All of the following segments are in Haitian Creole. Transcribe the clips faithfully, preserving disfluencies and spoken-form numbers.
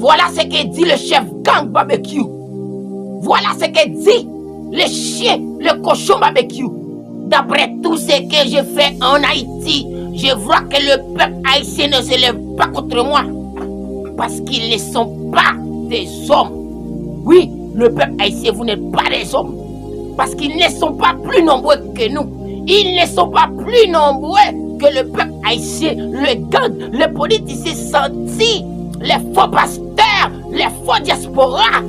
Voilà ce que dit le chef gang Barbecue. Voilà ce que dit le chien, le cochon Barbecue. D'après tout ce que je fais en Haïti, je vois que le peuple haïtien ne se lève pas contre moi. Parce qu'ils ne sont pas des hommes. Oui, le peuple haïtien, vous n'êtes pas des hommes. Parce qu'ils ne sont pas plus nombreux que nous. Ils ne sont pas plus nombreux que le peuple haïtien, le gang, les politiciens santi, les faux pasteurs, les faux diasporas.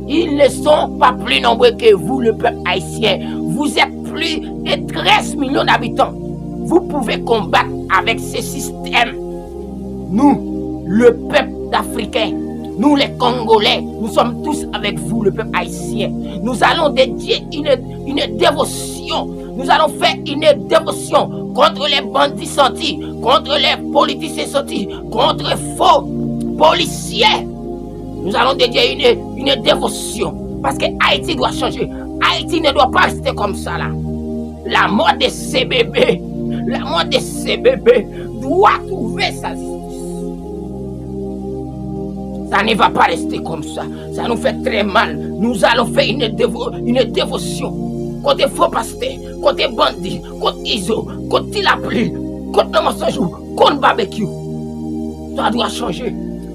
Ils ne sont pas plus nombreux que vous, le peuple haïtien. Vous êtes plus de treize millions d'habitants. Vous pouvez combattre avec ce système. Nous, le peuple d'Africains, nous les Congolais, nous sommes tous avec vous, le peuple haïtien. Nous allons dédier une, une dévotion. Nous allons faire une dévotion contre les bandits santi, contre les politiciens santi, contre faux policiers. Nous allons dédier une, une dévotion. Parce que Haïti doit changer. Haïti ne doit pas rester comme ça là. La mort de ces bébés, la mort de ces bébés doit trouver sa justice. Ça ne va pas rester comme ça. Ça nous fait très mal. Nous allons faire une, dévo- une dévotion. Kote faux pasteur, kote bandit, kote Izo, kote Ti Lapli, kote Lanmò San Jou, kote Barbecue. Ça doit changer.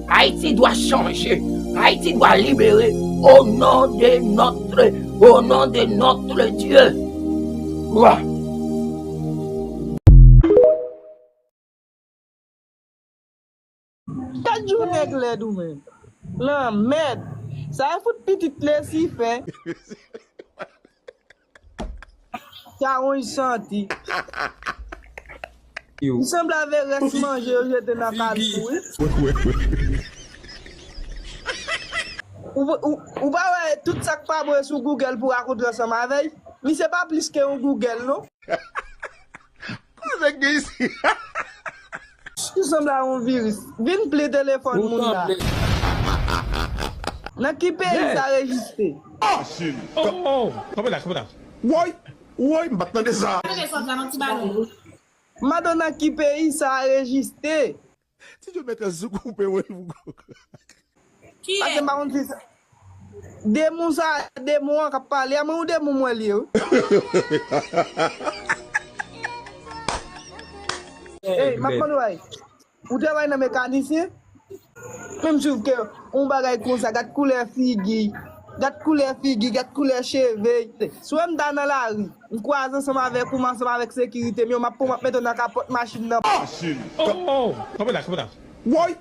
Haïti doit changer. Haïti doit libérer au nom de notre, au nom de notre Dieu. Wa. Gad jou nèg lèd ou menm. Lanmèd. Sa e fout pitit Lesifen. Sa wonj santi. Li sanble avè rès manje yo jete nan kalbou wi. Ou, ou, ou pa wè tout sa k pa bon sou Google pou rakontre ansanm avè l? Misye pa plis ke yon Google non. Kote nèg gen isi? Ou sanble a yon viris. Vin pli telefòn moun la. Nan ki peyi sa rejistre? Oh, oh, kanpe la, kanpe la. Woy, woy, m pa t tande sa. Mande nan ki peyi sa rejistre? Ti Djo mèt sou koupe woy. Paske m pa konn si se demon sa, demon an k ap pale a, mwen yon demon mwen li ye wi. Ey, m ap mande w, ou travay nan mekanisyen? Menm swiv ke yon bagay konsa, gad koulè figi, gad koulè figi, gad koulè cheve. Si w wè m ta nan lari, m kwaze ansanm avèk ou, m ansanm avèk sekirite m yo, m ap pran, m ap mete w nan kapòt machin nan. Oh, oh, kanpe la, kanpe la. Woy!